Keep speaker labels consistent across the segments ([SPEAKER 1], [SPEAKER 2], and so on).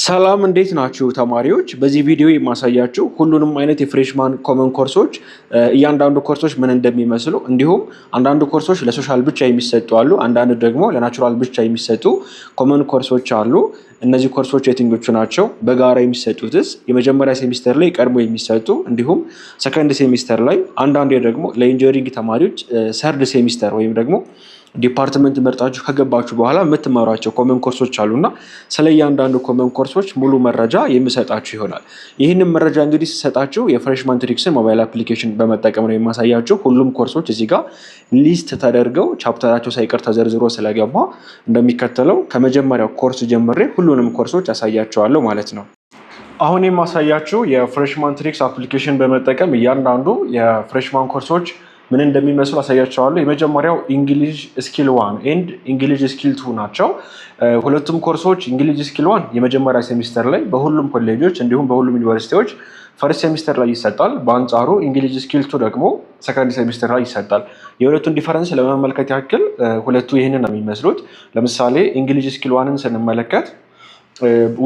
[SPEAKER 1] ሰላም፣ እንዴት ናችሁ ተማሪዎች? በዚህ ቪዲዮ የማሳያችሁ ሁሉንም አይነት የ freshman common ኮርሶች፣ እያንዳንዱ ኮርሶች ምን እንደሚመስሉ፣ እንዲሁም አንዳንዱ ኮርሶች ለ social ብቻ የሚሰጡ አሉ፣ አንዳንድ ደግሞ ለ natural ብቻ የሚሰጡ common ኮርሶች አሉ። እነዚህ ኮርሶች የትኞቹ ናቸው? በጋራ የሚሰጡትስ? የመጀመሪያ ሴሚስተር ላይ ቀድሞ የሚሰጡ፣ እንዲሁም second semester ላይ፣ አንዳንዴ ደግሞ ለ engineering ተማሪዎች third semester ወይም ደግሞ department መርጣችሁ ከገባችሁ በኋላ የምትማሯቸው common ኮርሶች አሉና ስለ እያንዳንዱ common ኮርሶች ሙሉ መረጃ የምሰጣችሁ ይሆናል። ይህንን መረጃ እንግዲህ ስሰጣችሁ የ Freshman Tricks ን mobile application በመጠቀም ነው የማሳያችሁ። ሁሉም ኮርሶች እዚህ ጋር list ተደርገው chapter ኣቸው ሳይቀር ተዘርዝሮ ስለገባ እንደሚከተለው ከመጀመሪያው ኮርስ ጀምሬ ሁሉንም ኮርሶች አሳያችኋለሁ ማለት ነው። አሁን የማሳያችሁ የ Freshman Tricks application በመጠቀም እያንዳንዱ የ freshman ኮርሶች ምን እንደሚመስሉ አሳያችኋለሁ። የመጀመሪያው English Skill 1 and English Skill 2 ናቸው። ሁለቱም ኮርሶች፣ English Skill 1 የመጀመሪያ ሴሚስተር ላይ በሁሉም ኮሌጆች እንዲሁም በሁሉም ዩኒቨርሲቲዎች first semester ላይ ይሰጣል። በአንጻሩ English Skill 2 ደግሞ second semester ላይ ይሰጣል። የሁለቱን difference ለመመልከት ያክል ሁለቱ ይህንን ነው የሚመስሉት። ለምሳሌ English Skill 1 ን ስንመለከት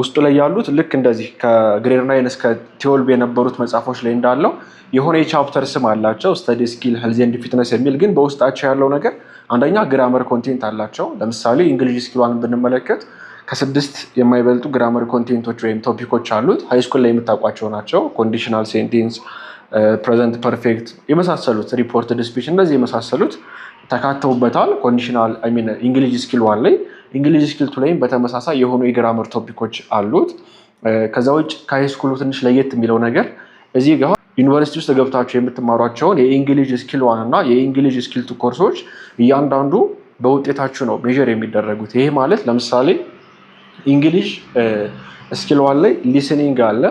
[SPEAKER 1] ውስጡ ላይ ያሉት ልክ እንደዚህ ከ grade 9 እስከ 12 የነበሩት መጽሐፎች ላይ እንዳለው የሆነ የ chapter ስም አላቸው። Study skill፣ health and fitness የሚል፣ ግን በውስጣቸው ያለው ነገር አንደኛ grammar content አላቸው። ለምሳሌ English Skill 1 ብንመለከት ከስድስት የማይበልጡ grammar content ኦች ወይም topic ኦች አሉት። High school ላይ የምታውቋቸው ናቸው። Conditional sentence፣ present perfect የመሳሰሉት፣ reported speech፣ እነዚህ የመሳሰሉት ተካተውበታል። Conditional፣ I mean English Skill 1 ላይ። English Skill 2 ላይም በተመሳሳይ የሆኑ የ grammar topic ኦች አሉት። ከዛ ውጭ ከ high school ኡ ትንሽ ለየት የሚለው ነገር እዚህ ጋር ዩኒቨርሲቲ ውስጥ ገብታችሁ የምትማሯቸውን የ English Skill 1 እና የ English Skill 2 ኮርሶች እያንዳንዱ በውጤታችሁ ነው measure የሚደረጉት። ይሄ ማለት ለምሳሌ English Skill 1 ላይ listening አለ፣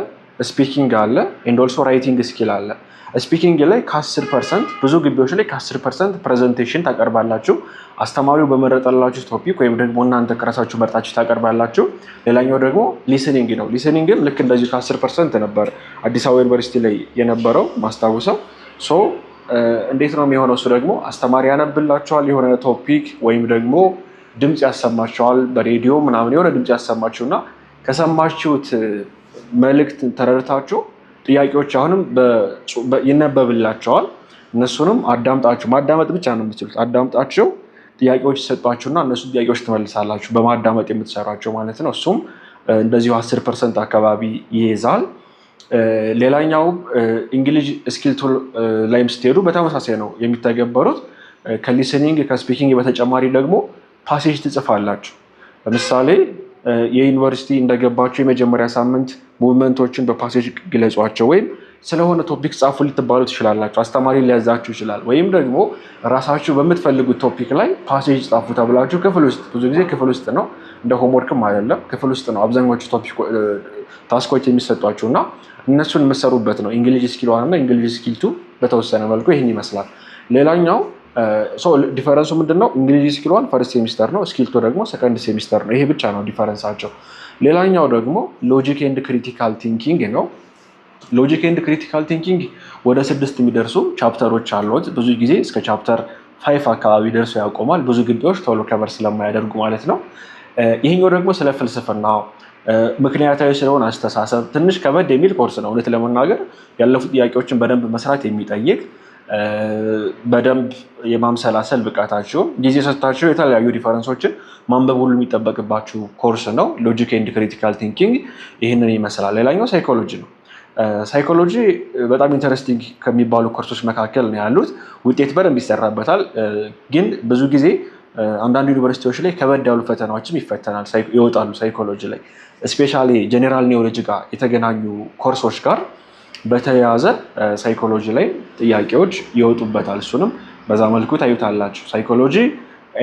[SPEAKER 1] speaking አለ፣ and also writing skill አለ። Speaking ላይ ከ10%፣ ብዙ ግቢዎች ላይ ከ10% presentation ታቀርባላችሁ። አስተማሪው በመረጠላችሁ topic ወይም ደግሞ እናንተ ከራሳችሁ መርጣችሁ ታቀርባላችሁ። ሌላኛው ደግሞ listening ነው። Listening ም ልክ እንደዚሁ ከ10% ነበር አዲስ አበባ ዩኒቨርሲቲ ላይ የነበረው ማስታውሰው። So እንዴት ነው የሚሆነው? እሱ ደግሞ አስተማሪ ያነብላችኋል የሆነ topic ወይም ደግሞ ድምፅ ያሰማችኋል፣ በሬዲዮ ምናምን የሆነ ድምፅ ያሰማችሁና ከሰማችሁት መልእክት ተረድታችሁ ጥያቄዎች አሁንም ይነበብላችኋል። እነሱንም አዳምጣችሁ፣ ማዳመጥ ብቻ ነው የምትችሉት። አዳምጣችሁ ጥያቄዎች ይሰጧችሁና እነሱ ጥያቄዎች ትመልሳላችሁ፣ በማዳመጥ የምትሰሯቸው ማለት ነው። እሱም እንደዚሁ 10% አካባቢ ይይዛል። ሌላኛው English Skill 2 ላይም ስትሄዱ በተመሳሳይ ነው የሚተገበሩት። ከ listening፣ ከ speaking በተጨማሪ ደግሞ passage ትጽፋላችሁ። ለምሳሌ የዩኒቨርሲቲ እንደገባችሁ የመጀመሪያ ሳምንት movement ኦችን በ passage ግለጿቸው ወይም ስለሆነ topic ጻፉ ልትባሉ ትችላላችሁ። አስተማሪ ሊያዛችሁ ይችላል። ወይም ደግሞ ራሳችሁ በምትፈልጉት topic ላይ passage ጻፉ ተብላችሁ ክፍል ውስጥ፣ ብዙ ጊዜ ክፍል ውስጥ ነው፣ እንደ homework ም አይደለም፣ ክፍል ውስጥ ነው አብዛኞቹ task ኦች የሚሰጧችሁ እና እነሱን የምትሰሩበት ነው። English Skill 1 እና English Skill 2 በተወሰነ መልኩ ይህን ይመስላል። ሌላኛው difference ኡ ምንድነው? English Skill 1 first semester ነው። Skill 2 ደግሞ second semester ነው። ይሄ ብቻ ነው difference ኣቸው። ሌላኛው ደግሞ logic and critical thinking ነው። Logic and critical thinking ወደ ስድስት የሚደርሱ chapter ኦች አሉት። ብዙ ጊዜ እስከ chapter 5 አካባቢ ደርሶ ያቆማል። ብዙ ግቢዎች ቶሎ cover ስለማያደርጉ ማለት ነው። ይሄኛው ደግሞ ስለ ፍልስፍና፣ ምክንያታዊ ስለሆነ አስተሳሰብ ትንሽ ከበድ የሚል ኮርስ ነው። እውነት ለመናገር ያለፉ ጥያቄዎችን በደንብ መስራት የሚጠይቅ፣ በደንብ የማምሰላሰል ብቃታችሁን ጊዜ ሰጥታችሁ የተለያዩ reference ኦችን ማንበብ ሁሉ የሚጠበቅባችሁ ኮርስ ነው። Logic and critical thinking ይህንን ይመስላል። ሌላኛው psychology ነው። Psychology በጣም interesting ከሚባሉ ኮርሶች መካከል ነው ያሉት። ውጤት በደንብ ይሰራበታል። ግን ብዙ ጊዜ አንዳንድ ዩኒቨርሲቲዎች ላይ ከበድ ያሉ ፈተናዎችም ይፈተናል፣ ይወጣሉ። Psychology ላይ especially general knowledge ጋር የተገናኙ ኮርሶች ጋር በተያያዘ psychology ላይ ጥያቄዎች ይወጡበታል። እሱንም በዛ መልኩ ታዩታላችሁ። Psychology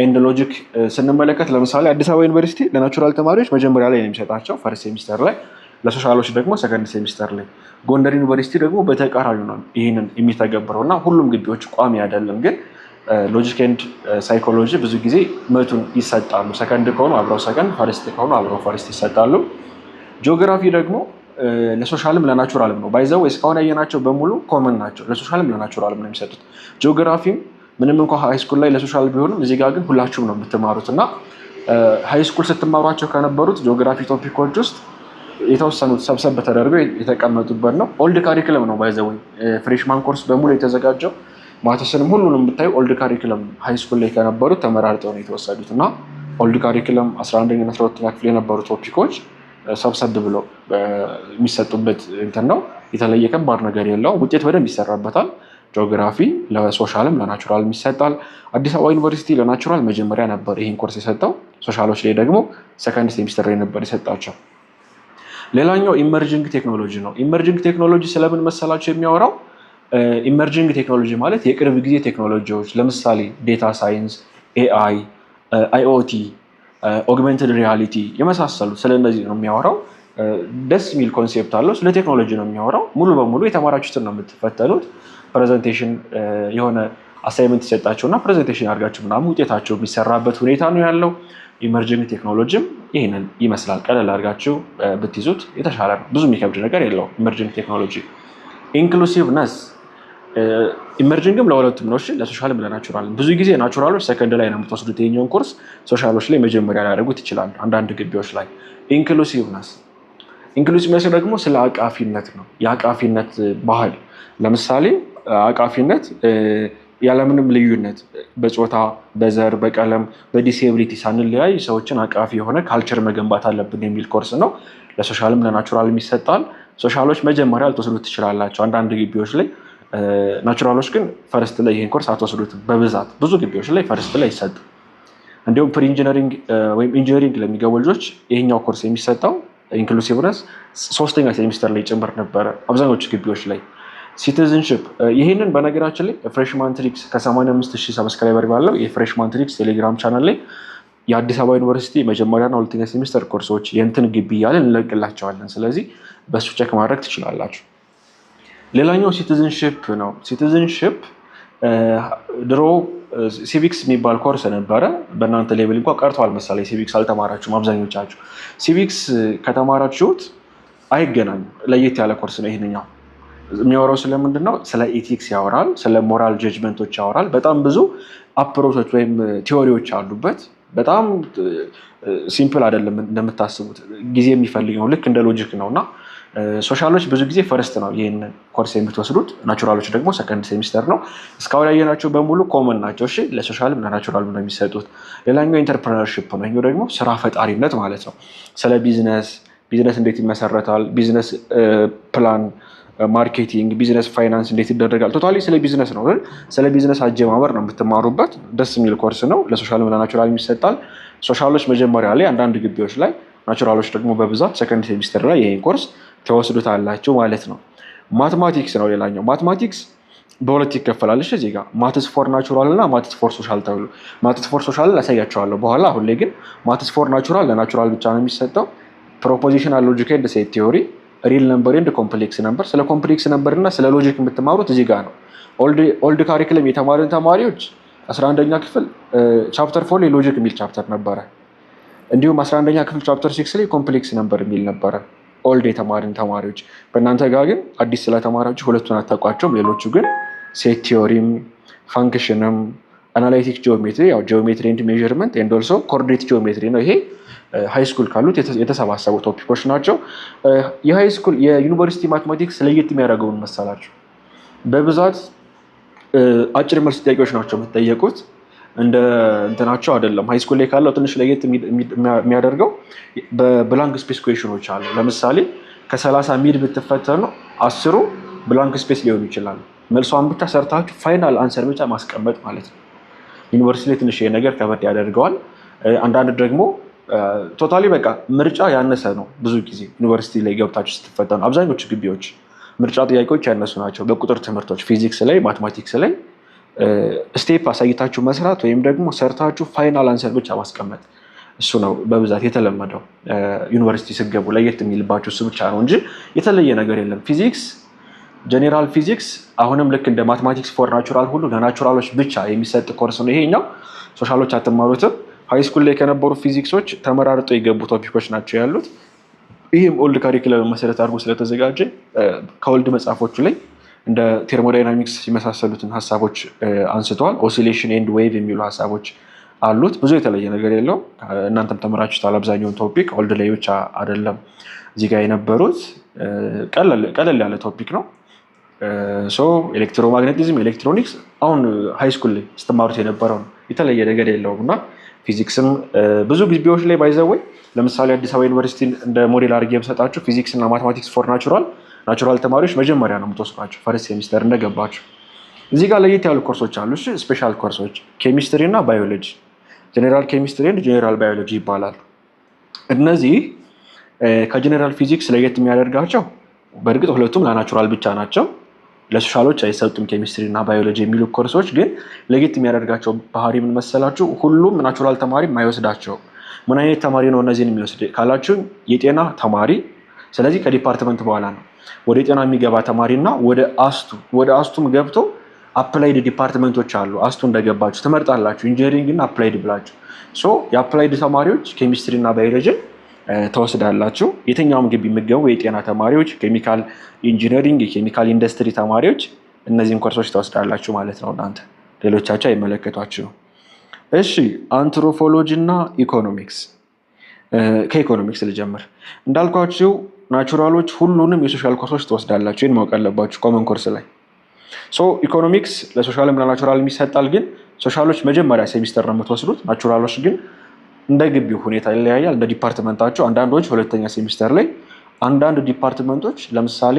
[SPEAKER 1] and logic ስንመለከት ለምሳሌ አዲስ አበባ ዩኒቨርሲቲ ለ natural ተማሪዎች መጀመሪያ ላይ ነው የሚሰጣቸው፣ first semester ላይ፣ ለ social ኦች ደግሞ second semester ላይ። ጎንደር ዩኒቨርሲቲ ደግሞ በተቃራኒ ነው ይህንን የሚተገብረው እና ሁሉም ግቢዎች ቋሚ አይደለም፣ ግን logic and psychology ብዙ ጊዜ መቱን ይሰጣሉ። ሰከንድ ከሆኑ አብረው second፣ first ከሆኑ አብረው first ይሰጣሉ። ጂኦግራፊ ደግሞ ለሶሻልም ለናቹራልም ነው። By the way እስካሁን ያየናቸው በሙሉ common ናቸው። ለሶሻልም ለናቹራልም ነው የሚሰጡት። ጂኦግራፊም ምንም እንኳ high school ላይ ለ social ቢሆንም እዚህ ጋር ግን ሁላችሁም ነው የምትማሩት እና high school ስትማሯቸው ከነበሩት geography topic ኦች ውስጥ የተወሰኑት ሰብሰብ ተደርገው የተቀመጡበት ነው። Old curriculum ነው by the way freshman course በሙሉ የተዘጋጀው። Maths ንም ሁሉንም ብታዩ old curriculum high school ላይ ከነበሩት ተመራርጠው ነው የተወሰዱት እና old curriculum 11ኛ እና 12ኛ ክፍል የነበሩ topic ኦች ሰብሰብ ብለው የሚሰጡበት እንትን ነው። የተለየ ከባድ ነገር የለውም። ውጤት በደንብ ይሰራበታል። ጂኦግራፊ ለሶሻልም ለናቹራልም ይሰጣል። አዲስ አበባ ዩኒቨርሲቲ ለ natural መጀመሪያ ነበር ይህን ኮርስ የሰጠው። Social ኦች ላይ ደግሞ second semester ላይ ነበር የሰጣቸው። ሌላኛው emerging technology ነው። Emerging technology ስለምን መሰላችሁ የሚያወራው? Emerging technology ማለት የቅርብ ጊዜ ቴክኖሎጂዎች ለምሳሌ data science፣ AI፣ IoT፣ augmented reality የመሳሰሉት ስለ እነዚህ ነው የሚያወራው። ደስ የሚል concept አለው። ስለ ቴክኖሎጂ ነው የሚያወራው። ሙሉ በሙሉ የተማራችሁትን ነው የምትፈተኑት። Presentation የሆነ assignment ይሰጣችሁ እና presentation አድርጋችሁ ምናምን ውጤታችሁ የሚሰራበት ሁኔታ ነው ያለው። Emerging technology ም ይህንን ይመስላል። ቀለል አድርጋችሁ ብትይዙት የተሻለ ነው። ብዙ የሚከብድ ነገር የለውም። Emerging technology። Inclusiveness፣ emerging ም ለሁለቱም ነው። ለሶሻልም ለናቹራል። ብዙ ጊዜ natural ኦች second ላይ ነው የምትወስዱት ይሄኛውን course፣ social ኦች ላይ መጀመሪያ ሊያደርጉት ይችላሉ አንዳንድ ግቢዎች ላይ። Inclusiveness ደግሞ ስለ አቃፊነት ነው። የአቃፊነት ባህል፣ ለምሳሌ አቃፊነት ያለምንም ልዩነት በጾታ፣ በዘር፣ በቀለም፣ በ disability ሳንለያይ ሰዎችን አቃፊ የሆነ culture መገንባት አለብን የሚል ኮርስ ነው። ለሶሻልም ለናቹራልም ይሰጣል። Social ኦች መጀመሪያ ልትወስዱት ትችላላችሁ አንዳንድ ግቢዎች ላይ። Natural ኦች ግን first ላይ ይህን ኮርስ አትወስዱትም። በብዛት ብዙ ግቢዎች ላይ first ላይ ይሰጥ። እንዲሁም pre engineering ወይም engineering ለሚገቡ ልጆች ይሄኛው ኮርስ የሚሰጠው inclusiveness ሶስተኛ ሴሚስተር ላይ ጭምር ነበረ አብዛኞቹ ግቢዎች ላይ። Citizenship፣ ይህንን በነገራችን ላይ Freshman Tricks ከ85 ሺህ subscriber ባለው የ Freshman Tricks ቴሌግራም ቻናል ላይ የአዲስ አበባ ዩኒቨርሲቲ መጀመሪያና ሁለተኛ ሴሚስተር ኮርሶች የእንትን ግቢ እያለን እንለቅላቸዋለን። ስለዚህ በእሱ check ማድረግ ትችላላችሁ። ሌላኛው citizenship ነው። Citizenship ድሮ civics የሚባል ኮርስ ነበረ። በእናንተ level እንኳ ቀርቷል መሰለኝ። Civics አልተማራችሁም አብዛኞቻችሁ። Civics ከተማራችሁት አይገናኝም። ለየት ያለ ኮርስ ነው ይህንኛው። የሚያወራው ስለምንድን ነው? ስለ ethics ያወራል፣ ስለ moral judgment ኦች ያወራል። በጣም ብዙ approach ኦች ወይም theory ዎች አሉበት። በጣም simple አይደለም እንደምታስቡት፣ ጊዜ የሚፈልግ ነው። ልክ እንደ logic ነው እና social ኦች ብዙ ጊዜ first ነው ይህን ኮርስ የምትወስዱት፣ natural ኦች ደግሞ second semester ነው። እስካሁን ያየናቸው በሙሉ common ናቸው። እሺ፣ ለሶሻልም ለናቹራልም ነው የሚሰጡት። ሌላኛው entrepreneurship ነው። ይሄኛው ደግሞ ስራ ፈጣሪነት ማለት ነው። ስለ business፣ business እንዴት ይመሰረታል፣ business plan፣ marketing፣ business finance እንዴት ይደረጋል። Totally ስለ ቢዝነስ ነው። ስለ ቢዝነስ አጀማመር ነው የምትማሩበት። ደስ የሚል ኮርስ ነው። ለ social ም ለ natural ም ይሰጣል። Social ኦች መጀመሪያ ላይ አንዳንድ ግቢዎች ላይ፣ natural ኦች ደግሞ በብዛት second semester ላይ ይሄን ኮርስ ትወስዱታላችሁ ማለት ነው። Mathematics ነው ሌላኛው። Mathematics በሁለት ይከፈላል። እሺ፣ እዚህ ጋር maths for natural እና maths for social ተብሎ maths for social ላሳያችኋለሁ በኋላ። አሁን ላይ ግን maths for natural ለ natural ብቻ ነው የሚሰጠው። Propositional logic and set theory፣ real number and complex number። ስለ complex number እና ስለ logic የምትማሩት እዚህ ጋር ነው። Old curriculum የተማርን ተማሪዎች 11ኛ ክፍል chapter 4 ላይ logic የሚል chapter ነበረ። እንዲሁም 11ኛ ክፍል chapter 6 ላይ complex number የሚል ነበረ። Old የተማርን ተማሪዎች፣ በእናንተ ጋር ግን አዲስ ስለተማራችሁ ሁለቱን አታውቋቸውም። ሌሎቹ ግን set theory ም፣ function ም፣ analytic geometry፣ ያው geometry and measurement and also coordinate geometry ነው። ይሄ high school ካሉት የተሰባሰቡ topic ኦች ናቸው። የ high school የዩኒቨርሲቲ mathematics ለየት የሚያደርገውን መሰላችሁ? በብዛት አጭር መልስ ጥያቄዎች ናቸው የምትጠየቁት። እንደ እንትናቸው አይደለም። High school ላይ ካለው ትንሽ ለየት የሚያደርገው በ blank space question ኦች አሉ። ለምሳሌ ከ30 mid ብትፈተኑ 10ሩ blank space ሊሆኑ ይችላሉ። መልሷን ብቻ ሰርታችሁ final answer ብቻ ማስቀመጥ ማለት ነው። ዩኒቨርሲቲ ላይ ትንሽ ነገር ከበድ ያደርገዋል። አንዳንድ ደግሞ totally በቃ ምርጫ ያነሰ ነው። ብዙ ጊዜ ዩኒቨርሲቲ ላይ ገብታችሁ ስትፈተኑ አብዛኞቹ ግቢዎች ምርጫ ጥያቄዎች ያነሱ ናቸው። በቁጥር ትምህርቶች ፊዚክስ ላይ፣ mathematics ላይ step አሳይታችሁ መስራት ወይም ደግሞ ሰርታችሁ final answer ብቻ ማስቀመጥ፣ እሱ ነው በብዛት የተለመደው። ዩኒቨርሲቲ ስትገቡ ለየት የሚልባችሁ እሱ ብቻ ነው እንጂ የተለየ ነገር የለም። Physics፣ general physics አሁንም ልክ እንደ mathematics for natural ሁሉ ለ natural ኦች ብቻ የሚሰጥ ኮርስ ነው ይሄኛው። Social ኦች አትማሩትም። High school ላይ ከነበሩ ፊዚክሶች ተመራርጠው የገቡ topic ኦች ናቸው ያሉት። ይህም old curriculum መሰረት አድርጎ ስለተዘጋጀ ከ old መጽሐፎቹ ላይ እንደ thermodynamics የመሳሰሉትን ሀሳቦች አንስተዋል። Oscillation and wave የሚሉ ሀሳቦች አሉት። ብዙ የተለየ ነገር የለውም። እናንተም ተምራችሁታል አብዛኛውን topic፣ old ላይ ብቻ አይደለም እዚህ ጋር የነበሩት። ቀለል ያለ topic ነው። So electromagnetism፣ electronics አሁን high school ላይ ስትማሩት የነበረው ነው። የተለየ ነገር የለውም። እና ፊዚክስም ብዙ ግቢዎች ላይ by the way፣ ለምሳሌ አዲስ አበባ ዩኒቨርሲቲ እንደ ሞዴል አድርጌ ብሰጣችሁ፣ ፊዚክስ እና mathematics for natural ተማሪዎች መጀመሪያ ነው የምትወስዷቸው first semester እንደገባችሁ። እዚህ ጋር ለየት ያሉ ኮርሶች አሉ። Special ኮርሶች ኬሚስትሪ እና ባዮሎጂ፣ general chemistry፣ general biology ይባላሉ። እነዚህ ከ general physics ለየት የሚያደርጋቸው፣ በእርግጥ ሁለቱም ለ natural ብቻ ናቸው፣ ለ social ኦች አይሰጡም። ኬሚስትሪ እና ባዮሎጂ የሚሉ ኮርሶች ግን ለየት የሚያደርጋቸው ባህሪ ምን መሰላችሁ? ሁሉም natural ተማሪ የማይወስዳቸው። ምን አይነት ተማሪ ነው እነዚህን የሚወስድ ካላችሁ፣ የጤና ተማሪ። ስለዚህ ከ department በኋላ ነው ወደ ጤና የሚገባ ተማሪ እና ወደ ASTU፣ ወደ ASTU ም ገብቶ applied department ኦች አሉ። ASTU እንደገባችሁ ትመርጣላችሁ፣ engineering እና applied ብላችሁ። So የ applied ተማሪዎች ኬሚስትሪ እና ባዮሎጂን ትወስዳላችሁ። የትኛውም ግቢ የሚገቡ የጤና ተማሪዎች፣ chemical engineering፣ የ chemical industry ተማሪዎች እነዚህን ኮርሶች ትወስዳላችሁ ማለት ነው። እናንተ ሌሎቻችሁ አይመለከቷችሁ። እሺ፣ አንትሮፖሎጂ እና ኢኮኖሚክስ። ከ economics ልጀምር። እንዳልኳችሁ natural ኦች ሁሉንም የ social ኮርሶች ትወስዳላችሁ። ይህን ማወቅ አለባችሁ common course ላይ። So economics ለ social ም ለ natural ይሰጣል። ግን social ኦች መጀመሪያ ሴሚስተር ነው የምትወስዱት። Natural ኦች ግን እንደ ግቢው ሁኔታ ይለያያል። እንደ department ኣቸው አንዳንዶች ሁለተኛ ሴሚስተር ላይ፣ አንዳንድ department ኦች፣ ለምሳሌ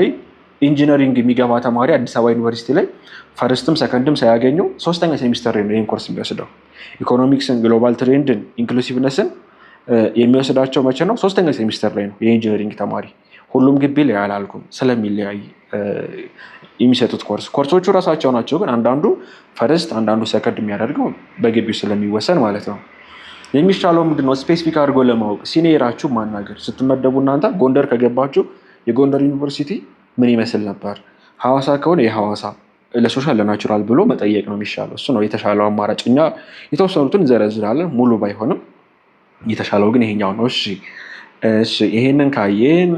[SPEAKER 1] engineering የሚገባ ተማሪ አዲስ አበባ ዩኒቨርሲቲ ላይ first ም second ም ሳያገኙ ሶስተኛ ሴሚስተር ላይ ነው ይህን ኮርስ የሚወስደው። Economics ን፣ global trend ን፣ inclusiveness ን የሚወስዳቸው መቼ ነው? ሶስተኛ ሴሚስተር ላይ ነው የ engineering ተማሪ። ሁሉም ግቢ ላይ አላልኩም፣ ስለሚለያይ የሚሰጡት ኮርሶቹ ራሳቸው ናቸው። ግን አንዳንዱ first አንዳንዱ ሰከንድ የሚያደርገው በግቢው ስለሚወሰን ማለት ነው። የሚሻለው ምንድነው? Specific አድርጎ ለማወቅ senior ኣችሁ ማናገር። ስትመደቡ እናንተ ጎንደር ከገባችሁ የጎንደር ዩኒቨርሲቲ ምን ይመስል ነበር፣ ሐዋሳ ከሆነ የሐዋሳ፣ ለ social ለ natural ብሎ መጠየቅ ነው የሚሻለው። እሱ ነው የተሻለው አማራጭ። እኛ የተወሰኑትን እንዘረዝራለን፣ ሙሉ ባይሆንም የተሻለው ግን ይሄኛው ነው። እሺ፣ ይሄንን ካየን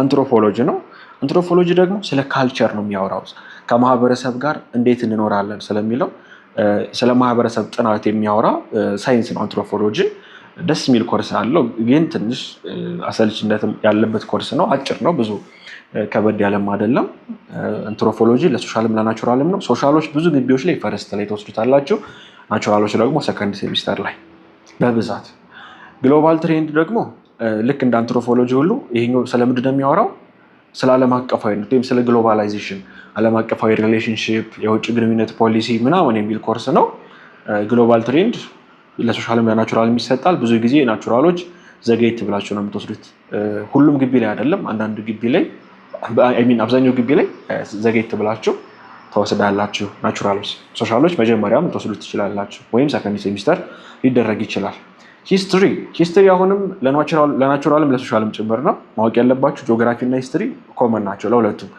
[SPEAKER 1] አንትሮፖሎጂ ነው። አንትሮፖሎጂ ደግሞ ስለ culture ነው የሚያወራው። ከማህበረሰብ ጋር እንዴት እንኖራለን ስለሚለው፣ ስለ ማህበረሰብ ጥናት የሚያወራ ሳይንስ ነው አንትሮፖሎጂ። ደስ የሚል ኮርስ አለው፣ ግን ትንሽ አሰልችነትም ያለበት ኮርስ ነው። አጭር ነው፣ ብዙ ከበድ ያለም አይደለም። አንትሮፖሎጂ ለሶሻልም ለናቹራልም ነው። Social ኦች ብዙ ግቢዎች ላይ first ላይ ትወስዱታላችሁ። Natural ኦች ደግሞ second semester ላይ በብዛት። Global trend ደግሞ ልክ እንደ አንትሮፖሎጂ ሁሉ ይሄኛው ስለምንድን ነው የሚያወራው? ስለ ዓለም አቀፋዊነት ወይም ስለ globalization፣ ዓለም አቀፋዊ relationship፣ የውጭ ግንኙነት ፖሊሲ ምናምን የሚል ኮርስ ነው። Global trend ለ social ም ለ natural ም ይሰጣል። ብዙ ጊዜ natural ኦች ዘገየት ብላችሁ ነው የምትወስዱት። ሁሉም ግቢ ላይ አይደለም፣ አንዳንድ ግቢ ላይ፣ I mean አብዛኛው ግቢ ላይ ዘገየት ብላችሁ ትወስዳላችሁ። Natural ኦች፣ social ኦች መጀመሪያም ልትወስዱት ትችላላችሁ፣ ወይም second semester ሊደረግ ይችላል። History አሁንም ለናቹራልም ለሶሻልም ጭምር ነው። ማወቅ ያለባችሁ ጂኦግራፊ እና history common ናቸው ለሁለቱም።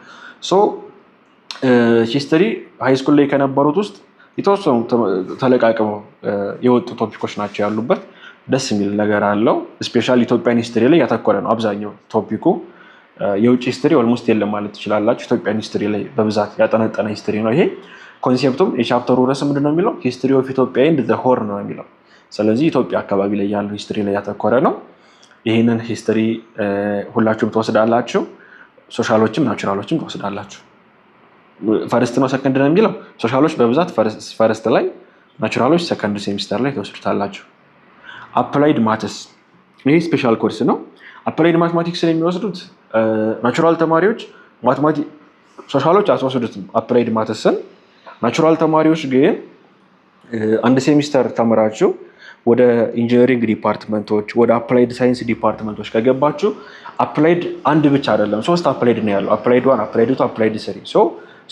[SPEAKER 1] So history high school ላይ ከነበሩት ውስጥ የተወሰኑ ተለቃቅመው የወጡ topic ኦች ናቸው ያሉበት። ደስ የሚል ነገር አለው። Especially Ethiopian history ላይ ያተኮረ ነው አብዛኛው topic ኡ። የውጭ history almost የለም ማለት ትችላላችሁ። Ethiopian history ላይ በብዛት ያጠነጠነ history ነው ይሄ። Concept ኡም የ chapter ኡ ርዕስ ምንድን ነው የሚለው? History of Ethiopia and the Horn ነው የሚለው። ስለዚህ ኢትዮጵያ አካባቢ ላይ ያለው history ላይ ያተኮረ ነው። ይህንን history ሁላችሁም ትወስዳላችሁ። Social ኦችም natural ኦችም ትወስዳላችሁ። First ነው ሰከንድ ነው የሚለው፣ social ኦች በብዛት first ላይ፣ natural ኦች second semester ላይ ትወስዱታላችሁ። Applied maths፣ ይሄ special course ነው። Applied mathematics ን የሚወስዱት natural ተማሪዎች፣ social ኦች አትወስዱትም applied maths ን። Natural ተማሪዎች ግን አንድ ሴሚስተር ተምራችሁ ወደ engineering department ኦች፣ ወደ applied science department ኦች ከገባችሁ፣ applied አንድ ብቻ አይደለም፣ ሶስት applied ነው ያለው። Applied one፣ applied two፣ applied three፣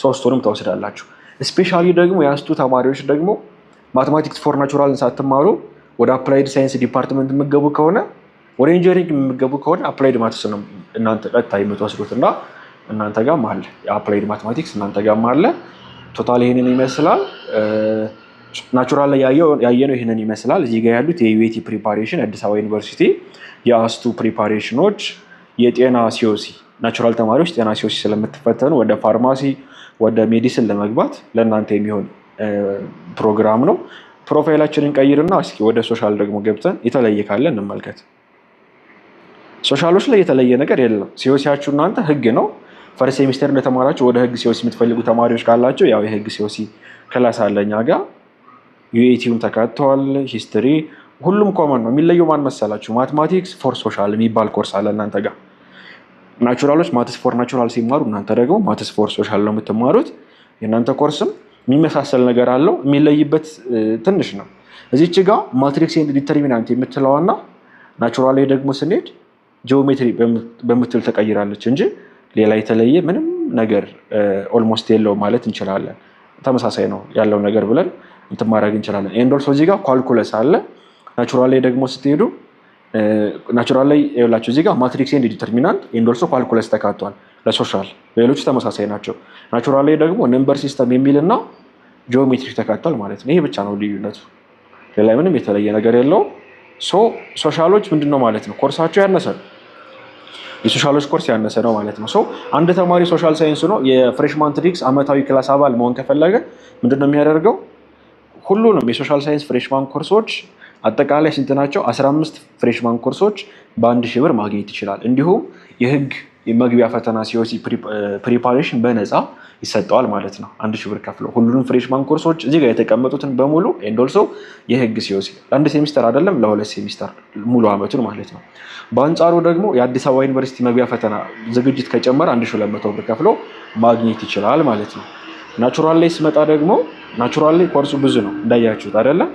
[SPEAKER 1] ሶስቱንም ትወስዳላችሁ። Especially ደግሞ የ ASTU ተማሪዎች ደግሞ mathematics for natural ን ሳትማሩ ወደ applied science department የምትገቡ ከሆነ፣ ወደ engineering የምትገቡ ከሆነ applied maths ነው እናንተ ቀጥታ የምትወስዱት እና እናንተ ጋርም አለ፣ የ applied mathematics እናንተ ጋርም አለ። Total ይህንን ይመስላል። Natural ላይ ያየነው ይህንን ይመስላል። እዚህ ጋር ያሉት የ UAT preparation፣ አዲስ አበባ ዩኒቨርሲቲ፣ የ ASTU preparation ኦች፣ የጤና COC፣ natural ተማሪዎች ጤና COC ስለምትፈተኑ ወደ ፋርማሲ ወደ medicine ለመግባት ለእናንተ የሚሆን ፕሮግራም ነው። Profile ኣችንን ቀይርና እስኪ ወደ social ደግሞ ገብተን የተለየ ካለ እንመልከት። Social ኦች ላይ የተለየ ነገር የለም። COC ያችሁ እናንተ ህግ ነው። First semester እንደተማራችሁ ወደ ህግ COC የምትፈልጉ ተማሪዎች ካላችሁ ያው የህግ COC class አለ እኛ ጋ። UAT ውም ተካተዋል። History ሁሉም common ነው። የሚለየው ማን መሰላችሁ? Mathematics for social የሚባል ኮርስ አለ እናንተ ጋር። Natural ኦች maths for natural ሲማሩ እናንተ ደግሞ maths for social ነው የምትማሩት። የእናንተ ኮርስም የሚመሳሰል ነገር አለው። የሚለይበት ትንሽ ነው። እዚች ጋ matrix and determinant የምትለዋና natural ላይ ደግሞ ስንሄድ ጂኦሜትሪ በምትል ተቀይራለች እንጂ ሌላ የተለየ ምንም ነገር almost የለውም ማለት እንችላለን። ተመሳሳይ ነው ያለው ነገር ብለን እንትን ማድረግ እንችላለን። And also እዚህ ጋር calculus አለ። Natural ላይ ደግሞ ስትሄዱ natural ላይ ይኸውላችሁ እዚህ ጋር matrix and determinant and also calculus ተካቷል ለ social፣ ሌሎቹ ተመሳሳይ ናቸው። Natural ላይ ደግሞ number system የሚልና ጂኦሜትሪ ተካቷል ማለት ነው። ይሄ ብቻ ነው ልዩነቱ። ሌላ ምንም የተለየ ነገር የለውም። So social ኦች ምንድን ነው ማለት ነው? ኮርሳቸው ያነሰ ነው። የ social ኦች ኮርስ ያነሰ ነው ማለት ነው። So አንድ ተማሪ social science ነው የ freshman tricks አመታዊ class አባል መሆን ከፈለገ ምንድን ነው የሚያደርገው? ሁሉንም የ social science freshman ኮርሶች አጠቃላይ ስንት ናቸው? 15 freshman ኮርሶች በ1,000 ብር ማግኘት ይችላል። እንዲሁም የህግ የመግቢያ ፈተና COC preparation በነፃ ይሰጠዋል ማለት ነው። 1,000 ብር ከፍለው ሁሉንም freshman ኮርሶች እዚህ ጋር የተቀመጡትን በሙሉ and also የህግ COC ለአንድ ሴሚስተር አይደለም፣ ለ2 ሴሚስተር ሙሉ አመቱን ማለት ነው። በአንጻሩ ደግሞ የአዲስ አበባ ዩኒቨርሲቲ መግቢያ ፈተና ዝግጅት ከጨመረ 1,200 ብር ከፍሎ ማግኘት ይችላል ማለት ነው። Natural ላይ ስመጣ ደግሞ natural ላይ ኮርሱ ብዙ ነው እንዳያችሁት አይደለም።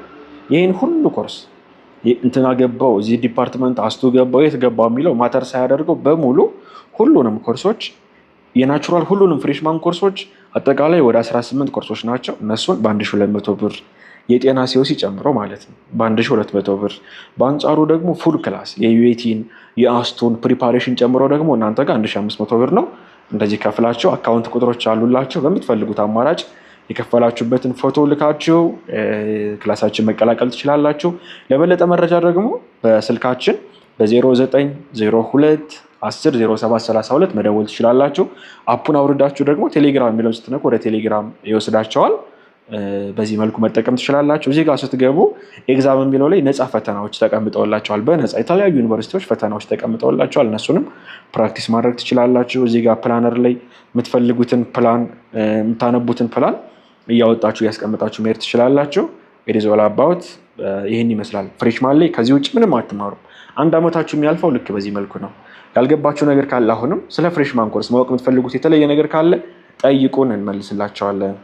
[SPEAKER 1] ይህን ሁሉ ኮርስ እንትና ገባው እዚህ department አስቱ ገባው የት ገባው የሚለው matter ሳያደርገው በሙሉ ሁሉንም ኮርሶች የ natural ሁሉንም freshman ኮርሶች አጠቃላይ ወደ 18 ኮርሶች ናቸው። እነሱን በ1,200 ብር የጤና COC ጨምሮ ማለት ነው በ1,200 ብር። በአንጻሩ ደግሞ full class የ UAT ን የአስቱን preparation ጨምሮ ደግሞ እናንተ ጋር 1500 ብር ነው። እንደዚህ ከፍላችሁ account ቁጥሮች አሉላችሁ። በምትፈልጉት አማራጭ የከፈላችሁበትን ፎቶ ልካችሁ class ኣችን መቀላቀል ትችላላችሁ። ለበለጠ መረጃ ደግሞ በስልካችን በ0902 10 07 32 መደወል ትችላላችሁ። App ኡን አውርዳችሁ ደግሞ ቴሌግራም የሚለውን ስትነኩ ወደ ቴሌግራም ይወስዳቸዋል። በዚህ መልኩ መጠቀም ትችላላችሁ። እዚህ ጋር ስትገቡ exam የሚለው ላይ ነፃ ፈተናዎች ተቀምጠውላችኋል። በነፃ የተለያዩ ዩኒቨርሲቲዎች ፈተናዎች ተቀምጠውላችኋል። እነሱንም practice ማድረግ ትችላላችሁ። እዚህ ጋር planner ላይ የምትፈልጉትን ፕላን የምታነቡትን ፕላን እያወጣችሁ እያስቀምጣችሁ መሄድ ትችላላችሁ። It's all about ይህን ይመስላል። Freshman ላይ ከዚህ ውጭ ምንም አትማሩም። አንድ ዓመታችሁ የሚያልፈው ልክ በዚህ መልኩ ነው። ያልገባችሁ ነገር ካለ አሁንም ስለ freshman course ማወቅ የምትፈልጉት የተለየ ነገር ካለ ጠይቁን፣ እንመልስላችኋለን።